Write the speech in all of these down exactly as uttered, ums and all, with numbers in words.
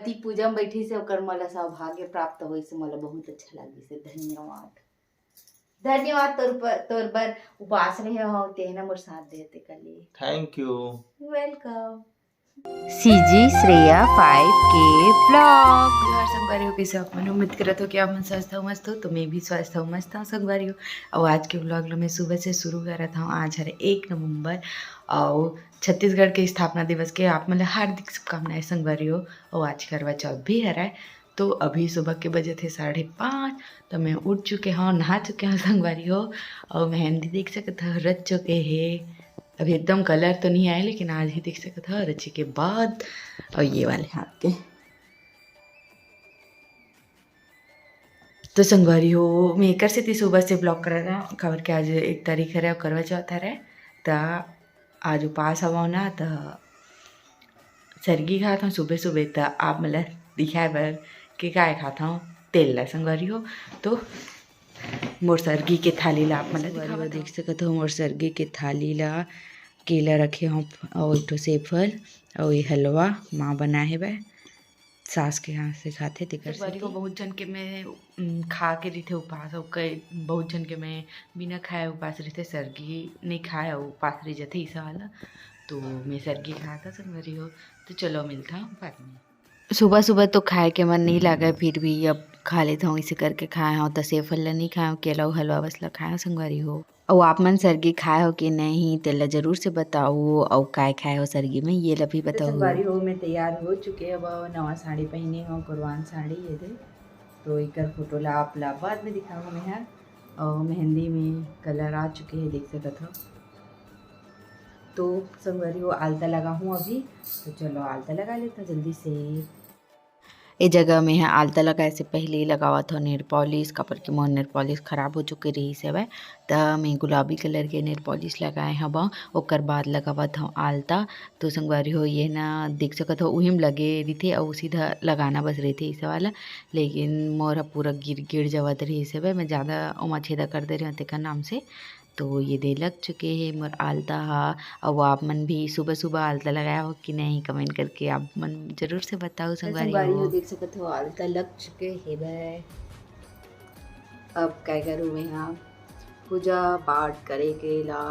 ती पूजा में बैठी से ओकर मोला सौभाग्य प्राप्त होइस, मोला बहुत अच्छा लगिस हे। धन्यवाद, धन्यवाद तोर पर, तोर बर उपास रहे हो, तेहना मोर साथ दे ते कर लिए। Thank you। Welcome। CG Shreya five के vlog। जोहार संगवारी हो, कइसे आप मन? उम्मीद करत हो कि आप मन स्वस्थ हो, मस्त हो। तो मैं भी स्वस्थ हूँ, मस्त हूँ संगवारी हो। अउ आज के vlog ला मैं सुबह से शुरू करत हूँ। आज हरे एक नवंबर अउ छत्तीसगढ़ के स्थापना दिवस के आप मन ला हार्दिक शुभकामनाएं संगवारी हो। अउ आज करवा चौथ भी हरय। तो अभी सुबह के बजत हे साढ़े पाँच, तो मैं उठ चुके हूँ, नहा चुके हूँ संगवारी हो। अउ मेहंदी देख सकत हो रच चुके हे, अभी एकदम colour तो नहीं आए, लेकिन आज ही देख सकत हो रचे के बाद। और ये वाले हाथ के तो संगवारी हो, मैं एकर सेती सुबह से vlog करत हूँ, काबर के आज एक तारीख हरे अउ करवा चौथ हरे, त आज उपास हवं ना, त सरगी खात हूँ सुबह सुबह, त आप मन ला दिखाए बर के काय खात हूँ तेल ला संगवारी हो। तो मोर सरगी के थाली ला आप मन ला संगवारी हो दिखावत देख हूँ। सकत हो मोर सरगी के थाली ला, केला रखे हूँ अउ एक ठो सेफल अउ ये हलवा माँ बनाए हे बे। सास के हाथ से खाथे तेकर संगवारी हो सेती। बहुत झन के में, उम, खा के रहिथे उपास, अउ कई, बहुत झन के में बिना खाए उपास रहिथे, सरगी नइ खाए अउ उपास रहि जथे, इसा वाला। तो मैं सरगी खात हूँ संगवारी हो, तो चलो मिलता हूँ बाद में। सुबह सुबह तो खाए के मन नहीं लागे, फिर भी अब खा लेता हूँ, इसे करके खाए हूँ। तो सेफल ला नहीं खाए हूँ, केला अउ हलवा बस ला खाए हूँ संगवारी हो। अउ आप मन सरगी खाए हो कि नहीं, तेला जरूर से बताओ। अउ काय खाए हो सरगी में, ये ला भी तो बताओ। संगवारी हो, मैं तैयार हो चुके हव, नवा साड़ी पहिने हव, कुरवान साड़ी ये दे। तो एकर फोटो ला आप ला बाद में दिखाहूँ मैं ह। अउ मेहंदी में colour आ चुके हे, देख सकत हो। तो संगवारी हो, आलता लगाहूँ अभी, तो चलो आलता लगा लेता जल्दी से। ए जगह में ह आलता लगाए से पहले लगावत हो nail polish, काबर कि मोर nail polish खराब हो चुके रहिस हवय, त मैं गुलाबी colour के nail polish लगाए हवं, ओकर बाद लगावत हव आलता। तो संगवारी हो, ये ना देख सकत हो, उही म लगे रहिथे अउ सीधा लगाना बस रहिथे इसे वाला, लेकिन मोर ह पूरा गिर, गिर जावत रहिस हवय, मैं ज़्यादा ओमा छेदा कर दे रहे हव तेकर नाम से। तो ये दे लग चुके हे मोर आलता ह। अउ आप मन भी सुबह-सुबह आलता लगाए हो कि नहीं, comment करके आप मन जरूर से बताओ तो संगवारी संगवारी हो। हो, देख सकत हो, आलता लग चुके हे बे। अब काय करूँ मैं ह? पूजा पाठ करे के ला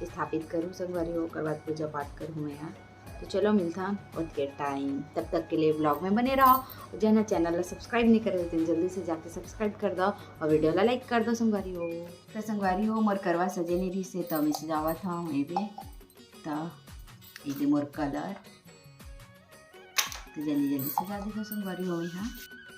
स्थापित करूँ संगवारी हो, ओकर बाद पूजा पाठ करूँ मैं ह। तो चलो मिलथन ओतके time, तब तक के लिए vlog में बने रहो। जेन ह channel ला subscribe नहीं करे हो, तेन जल्दी से जाके subscribe कर दो और video ला like कर दो संगवारी हो। तो संगवारी हो, मोर करवा सजे नहीं रहिस हे, तो मैं सजावत हव एदे। तो एदे मोर colour, तो जल्दी जल्दी सजा देथव संगवारी हो यहाँ।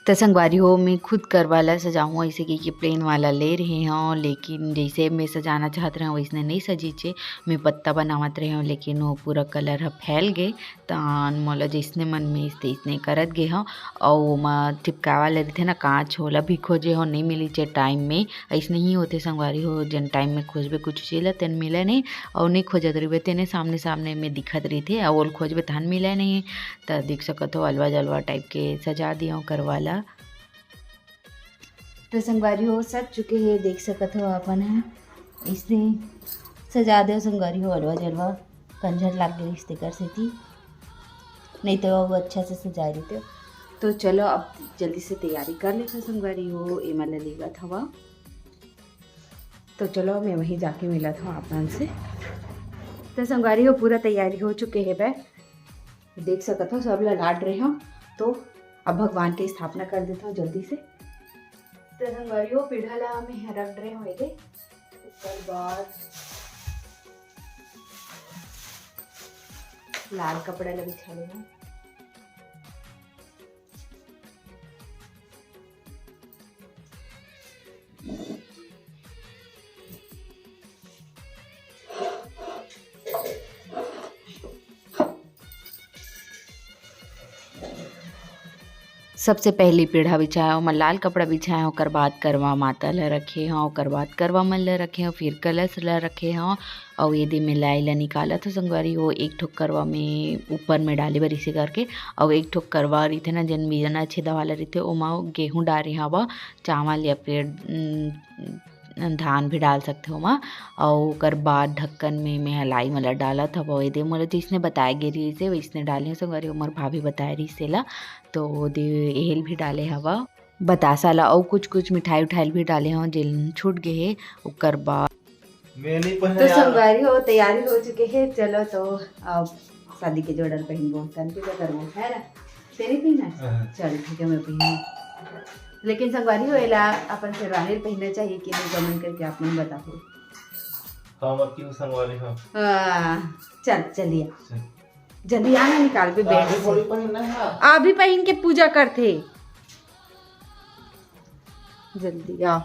तो संगवारी हो, मैं खुद करवा ला सजाहूँ, ऐसे कि, कि plain वाला ले रहे हव, लेकिन जैसे मैं सजाना चाहत रहे वैसने नहीं सजीचे। मैं पत्ता बनावत रहे हव, लेकिन वो पूरा colour ह फैल गे, त मोला जैसने मन में तैसने करत गे हव। अउ ओमा चिपकाए वाला रहिथे ना कांच, ओला भी खोजे हव, नहीं मिलिचे time में। अइसने ही होथे संगवारी हो, जेन time में खोजबे कुछ चीज ला, तेन मिले नहीं, अउ नहीं खोजत रहिबे, तेने सामने सामने में दिखत रहिथे, अउ ओल खोजबे तहन मिले नहीं। त देख सकत हो, अलवा जलवा type के सजा दियो करवा ला। तो संगवारी हो, सज चुके हे, देख सकत हो अपन ह, अइसने सजा देव संगवारी हो, अलवा जलवा कंझट लाग गइस तेकर सेती, नहीं तो वो अच्छा से सजाए रहिते। तो चलो, अब जल्दी से तैयारी कर लेथन संगवारी हो, एमा ले लेगत हवा। तो चलो, मैं वहीं जाके मिलत हव आप मन से। तो संगवारी हो, पूरा तैयारी हो चुके हे बे, देख सकत हो, सब ला लाद रहे हव। तो अब भगवान के स्थापना कर देथव जल्दी से। तो संगवारी हो, पीढ़ा ला मैं ह रख रहे हव एदे, ओकर बाद लाल कपड़ा ला बिछा लेना। सबसे पहली पीढ़ा बिछाए, ओमा लाल कपड़ा बिछाए, ओकर बाद करवा माता ल रखे हव, ओकर बाद करवा मन ल रखे हव, फिर कलश ल रखे हव, अउ एदे में लाई ल निकालत हव संगवारी हो। एक ठो करवा में ऊपर में डाले बर इसे करके, अउ एक ठो करवा रहिथे ना, जेन बिना छेदा वाला रहिथे, ओमा गेहूं डारे हव, चावल या फिर, उम, धान भी डाल सकथे ओमा। अउ ओकर बाद ढक्कन में मैं ह लाई मन ल डालत हवं। एदे मोला जइसने बताए गे रिहिस हे, वइसने डाले हवं संगवारी, मोर भाभी बताए रिहिस हे ला, तो दे एहल भी डाले हवं बतासा ला, अउ कुछ कुछ मिठाई उठाई भी डाले हवं, जेन छूट गे हे। ओकर बाद मैं नहीं पहने तो यार। संगवारी हो, तैयारी हो चुके हे। चलो तो अब शादी के जोड़ा ल पहिनबो, तन पूजा करबो, है ना? तेरी पहनना? हाँ। चल ठीक है, मैं पहनू। लेकिन संगवारी हो, एला अपन शेरवानी ल पहनना चाहिए कि नहीं, comment करके आप मन बताओ। हाँ, मैं क्यों संगवारी हो? हाँ, चल चलिए। चल। जल्दी आना, निकाल के बेड अभी से। थोड़ी पहनना है। अभी पहन के पूजा करथे। जल्दी आ।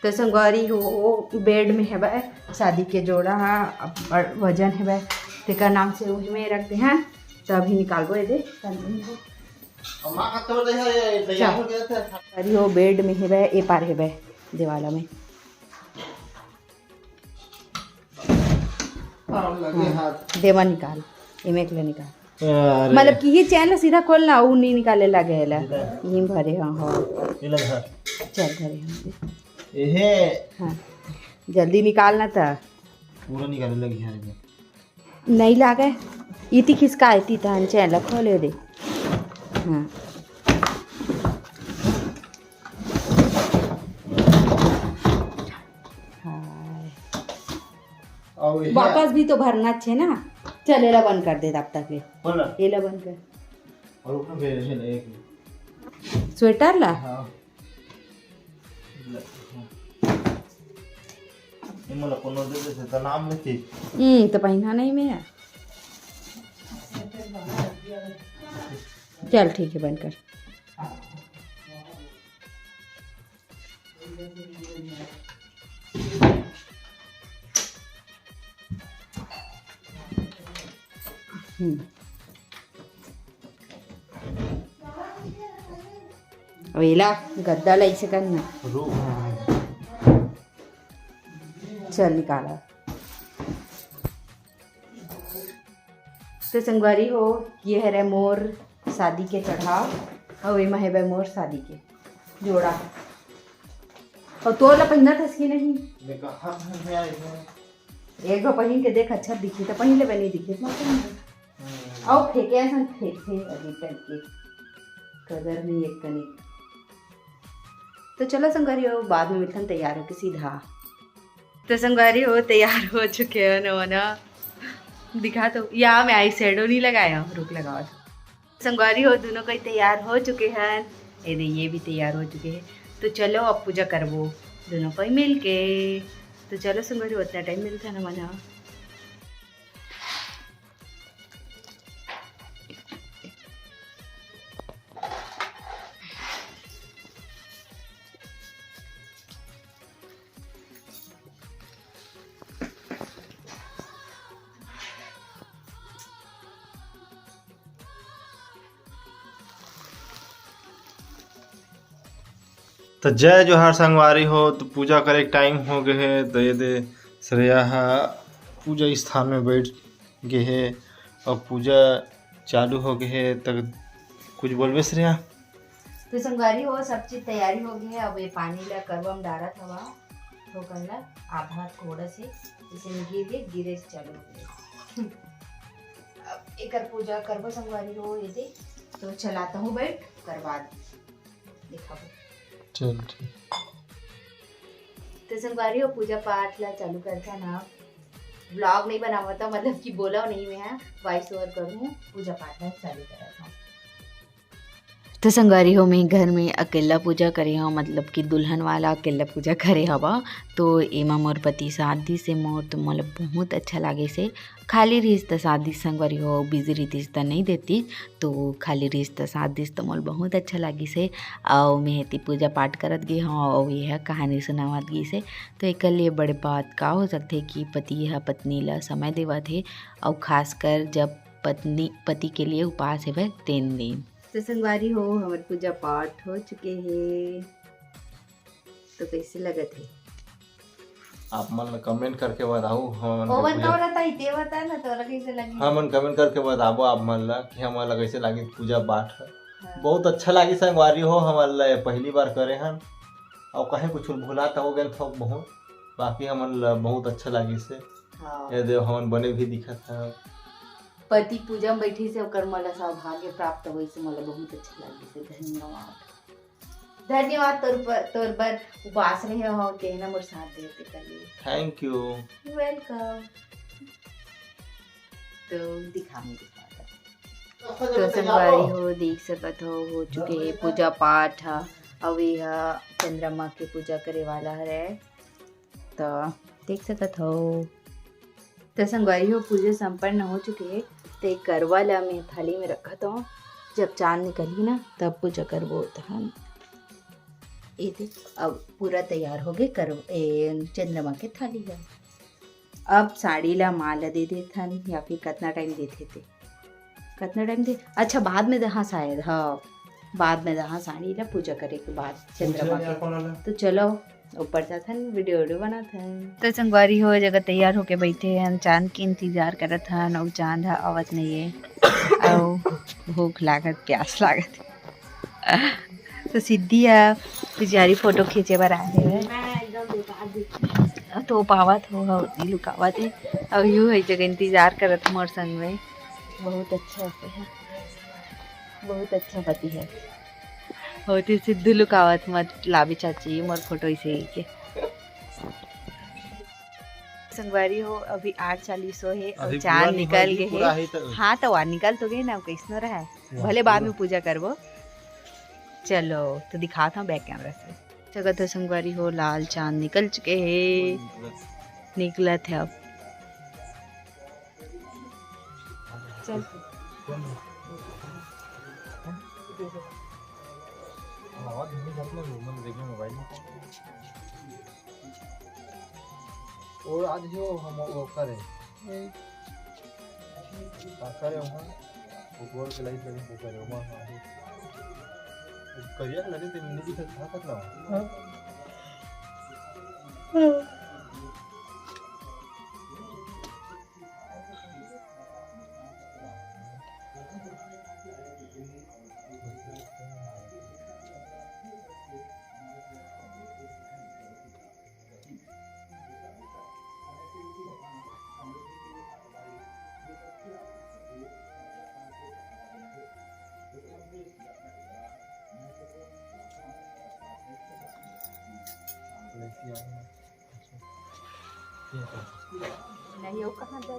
तो संगवारी हो, बेड में हेबे शादी के जोड़ा हा, अब बड़ वजन हेबे, तेकर नाम से उही में रख दे हैं। तो अभी निकालबो एदे। अम्मा का तो देखा, ये तैयार हो गया था। संगवारी हो, बेड में हेबे, ए पार हेबे, देवाला में। हाँ, लगे हाँ, हाथ। देवा निकाल, एमे एक ले निकाल। अरे। मतलब कि ये चैन ला सीधा खोल ना, ऊ नहीं निकाले लगे ला। सीधा। यहीं भरे, हाँ, हाँ। ये लगा। चल, भरे, हाँ। एहे। हाँ, जल्दी निकाल ना ता। पूरा निकाले लगी है ये। नहीं लागे। इति खिसका, इति तहन चैन ला खोले दे। हाँ। हाय। अउ ये वापस भी तो भरना छे ना। चल, एला बंद कर दे तब तक ले। बोल ना। एला बंद कर। और ऊपर भेज दे एक। स्वेटर ला? हाँ। ले, हाँ। ये मोला कोनो दे देते तो नाम लेती। हम्म, तो पहिना नहीं मैं। चल, ठीक है, बंद कर। हम्म। अउ एला गद्दा ला ऐसे करना। रो-, हाँ। चल निकाला। तो संगवारी हो, ये हरे मोर शादी के चढ़ाव, अउ एमा हेबे मोर शादी के जोड़ा। अउ तोर ला पहिनत हस कि नहीं? मैं कहाँ पहन के आई हूँ? एक बार पहिन के देख, अच्छा दिखी तो पहिन लेबे, नहीं दिखी तो मत पहिन। हम्म। अउ फेंके असन फेंकथे अजीब टाइप के, कदर नहीं एक कनिक। तो चलो संगवारी हो, बाद में मिलथन तैयार होके सीधा। तो संगवारी हो, तैयार हो चुके हैं ना, ना। दिखा तो, या मैं आई शेडो नहीं लगाया, रुक लगावा तो। संगवारी हो, दोनों कोई तैयार हो चुके हैं। ये दे, ये भी तैयार हो चुके हैं। तो चलो अब पूजा करबो दोनों कोई मिल के। तो चलो संगवारी हो, उतना टाइम मिलता ना मना। तो जय जोहार संगवारी हो, तो पूजा करे के टाइम हो गए हे। तो ये दे श्रेया हा पूजा स्थान में बैठ गे हे अउ पूजा चालू हो गए हे। तो कुछ बोलबे श्रेया? तो संगवारी हो, सब चीज तैयारी हो गई है। अब ये पानी ला करवा में डारत हवा, ठोकर ला आधा थोड़ा से, जैसे में गिर गए, गिरे से चालू हो गए। अब एकर पूजा करबो संगवारी हो, ये दे। तो चलाता हूँ बैठ, कर बाद दिखाबो। चल ठीक। तो संगवारी हो, पूजा पाठ ला चालू करता ना, ब्लॉग नहीं बनावता, मतलब कि बोला नहीं मैं, वॉइस ओवर करूँ, पूजा पाठ ला चालू करता हूँ। तो संगवारी हो, मैं घर में अकेला पूजा करे हव, मतलब कि दुल्हन वाला अकेला पूजा करे हवा। तो एमा मोर पति साथ दिस हे मोर, तो मोला बहुत अच्छा लागे से। खाली रहिस त साथ दिस संगवारी हो, बिजी रहितिस त नहीं देती, तो खाली रहिस त साथ दिस त मोला बहुत अच्छा लागिस हे। अउ मैं एती पूजा पाठ करत गे हव, अउ यह कहानी सुनावत गिस हे। तो एकर लिए बड़े बात का हो सकथे कि पति ह पत्नी ला समय देवत हे, अउ खासकर जब पत्नी पति के लिए उपास हेवय तेन दिन। तो संगवारी हो, हमर पूजा पाठ हो चुके हे, तो कैसे लगत हे? आप मन ला कमेंट करके बताओ, हमन ओवन के का पूजा, रहता है, ते बता ना, तोरा कैसे लगी? हमन कमेंट करके बताबो आप मन ला कि हमन ला कैसे लागिस पूजा पाठ ह। बहुत अच्छा लागिस संगवारी हो, हमन ल पहली बार करे हन, अउ कहीं कुछ भुला त हो गए थोक बहुत, बाकी हमन ल बहुत अच्छा लागिस हे। हाँ। ये देव हमन बने भी दिखत हन। पति पूजा में बैठी से ओकर मोला सौभाग्य प्राप्त होइस, मोला बहुत अच्छा लागिस हे। धन्यवाद, धन्यवाद तोर पर, तोर बर उपास रहे हो, तेना मोर साथ देते कर लिए। Thank you। Welcome। तो दिखा, मैं दिखा। तो संगवारी हो, देख सकत हो, हो चुके हे पूजा पाठ ह। अउ ये ह चंद्रमा के पूजा करे वाला हरे। तो देख सकत हो। तो संगवारी हो, पूजा संपन्न हो चुके हे। तो एक करवा ला मैं थाली में रखत हूँ, जब चांद निकलही ना, तब पूजा करबो तहन। ये देख, अब पूरा तैयार हो गए करव-, ए, चंद्रमा के थाली ह। अब साड़ी ला माँ ला दे देथन, या फिर कतना टाइम देथे ते, कतना टाइम दे, अच्छा, बाद में दहा शायद, हाँ, बाद में दहा साड़ी ला पूजा करे के बाद चंद्रमा के। तो चलो, ऊपर जाथन, वीडियो वीडियो बनाथन। तो संगवारी हो, जगह तैयार होके बैठे हैं, चांद के इंतजार करत हन, अउ चांद ह आवत नहीं है, अउ भूख लागत, प्यास लागत। तो सिद्धि ह पुजारी फोटो खींचे बर आए हे। तो पावत हो, हो, नहीं लुकावत है। अब यू है जगह इंतजार करत मोर संग में। बहुत अच्छा है, बहुत अच्छा पति है। बहुत ही सिद्धू लुकावत मत लाबी चाची मोर फोटो इसे ही के। संगवारी हो, अभी आठ चालीस हो है और अभी चांद पूरा निकल निकल गए पूरा है। ही तो। हाँ, तो वहाँ निकल तो गए ना, कैसनो रहा है। वाह, भले बाद पूरा। में पूजा करबो। चलो, तो दिखाता हूँ बैक कैमरा से। जगत हो संगवारी हो, लाल चांद निकल चुके हैं। निकलत है अब। चल। आवाज नहीं करना, वो मन देखे मोबाइल में। वो आज जो हम वो करे। का करे वहाँ? वो गोल के लाइट लगे, वो करे वहाँ, हाँ। करिया के लगे थे, मिनी जी था, था, था ना। हाँ। नहीं, वो कहाँ जाए?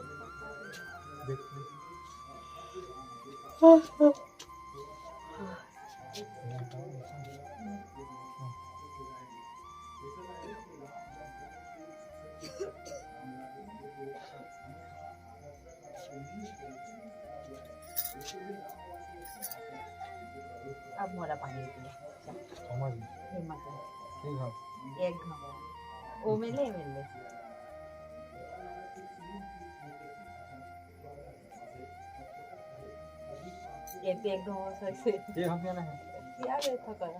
अब मोला पानी पिया। समझ गए। हिम्मत है। ठीक है। एक घाव। वो मिले, मिले। ये भी एक घाव से। ये हम क्या ना है? क्या ये था करा?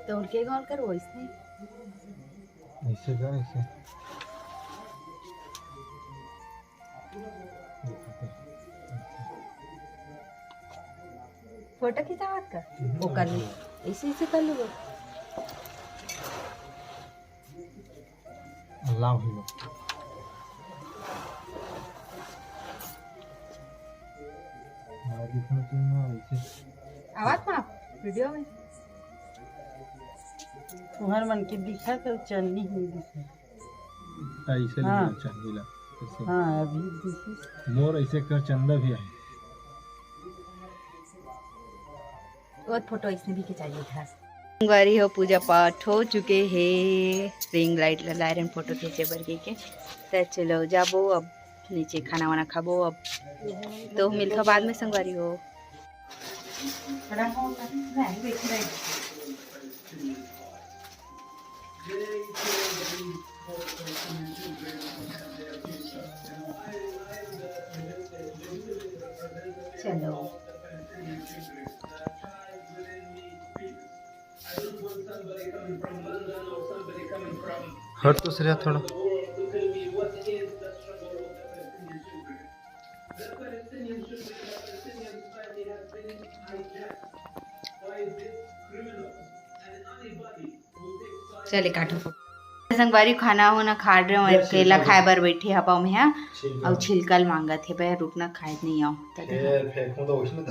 तो उनके गाँव कर वो इसने ऐसे का ऐसे। फोटो खिंचावत का? हम्म। वो कर ली। ऐसे, ऐसे कर लो। अल्लाह भैया। हमारा दिखना चाहिए ना ऐसे। आवाज ना वीडियो में। तुम्हार मन के दिखा तो चलनी ही दिखा। ऐसे हाँ। लेना चाहिए ला, ऐसे। हाँ, अभी देखिए। मोर ऐसे कर चंदा भी आए। वो फोटो इसने भी खिंचाइए था। संगवारी हो, पूजा पाठ हो चुके हे। रिंग लाइट ला लाए रहेन फोटो खींचे बर के, के। त चलो जाबो अब नीचे, खाना वाना खाबो अब। तो मिलथों बाद में संगवारी हो। चलो। हट तो श्रेया थोड़ा। चले काटो फोटो। संगवारी खाना होना खा रहे हो, केला खाए बर बैठे हवा में, हाँ। अउ छिलका ल मांगत हे, बे रुकना, खाए नहीं आओ।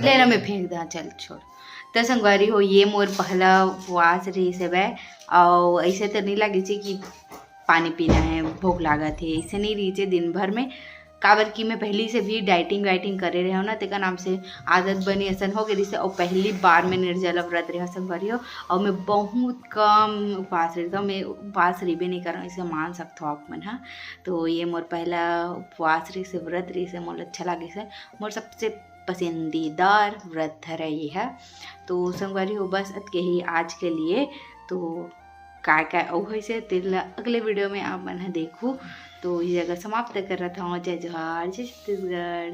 ले ना, मैं फेंक दा, चल छोड़। त संगवारी हो, ये मोर पहला उपवास रहिस हवय, अउ ऐसे तो नहीं लगिस हे कि पानी पीना है, भूख लागत है, ऐसे नहीं रहिस हे दिन भर में। काबर कि मैं पहली से भी डाइटिंग वाइटिंग करे रहे हो ना, तेकर नाम से आदत बनी असन हो गए रहिस हे। और पहली बार मैं निर्जला व्रत रहे संगवारी हो, और मैं बहुत कम उपवास रहता हूँ, मैं उपवास रहिबे नहीं करूँ, इसे मान सकते हो आप मन, हाँ। तो ये मोर पहला उपवास रहिस हे, व्रत रहिस हे, मोला अच्छा लगिस हे, मोर सबसे पसंदीदा व्रत हरे ये है। तो संगवारी हो, बस अतके ही आज के लिए। तो काय काय अउ होइस हे, तेला अगले वीडियो में आप मन ह देखू। तो ये जगह समाप्त करत हूँ। जय जोहार, जय छत्तीसगढ़।